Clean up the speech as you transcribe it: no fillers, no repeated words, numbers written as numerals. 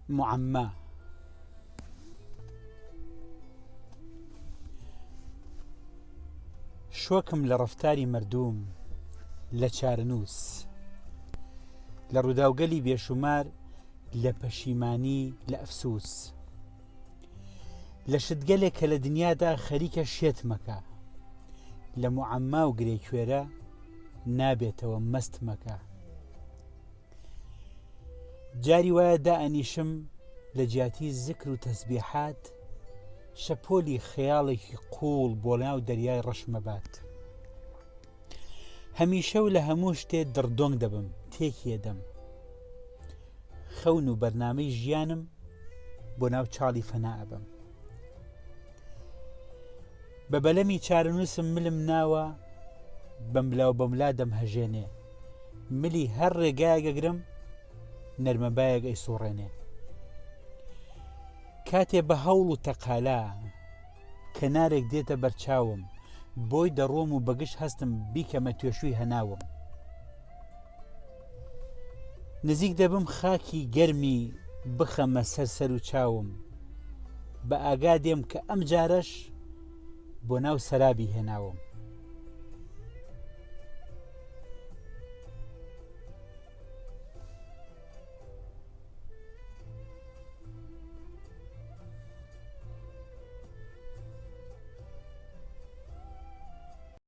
معەمما. شۆکم لە ڕەفتاری مەردووم، لە چارەنووس، لە ڕووداوگەلی بێشومار، لە پەشیمانی، لە ئەفسووس. لە شتگەلێک کە لە دنیادا خەریکە شێتمەکە، لە موعەمما و گرێکوێرە نابێتەوە مەستمەکە. جاری وایە دائەنیشم لە جیاتی زکر و تەسبیحات شەپۆلی خەیاڵێکی قووڵ بۆ ناو دەریای ڕەشمەبات. هەمیشە و لە هەموو شتێ دڕدۆنگ دەبم تێکیەدەم. خەون و بەرنامەی ژیانم بۆ ناو چاڵی فەنا ئەبەم. بە بەلەمی چارەنووسم ملم ناوە بەملاو بەملا دەمهەژێنێ. ملی هەر ڕێگایەک ئەگرم نەرمەبایەک ئەیسوڕێنێ. کاتێ بە هەوڵ و تەقالا کەنارێک دێتە بەرچاوم بۆی دەڕۆم و بەگژ هەستم بیکەمە توێشووی هەناوم. نزیک دەبم خاکی گەرمی بخەمە سەر سەر و چاوم بە ئاگا دێم کە ئەم جارەش بۆ ناو سەرابی هێناوم.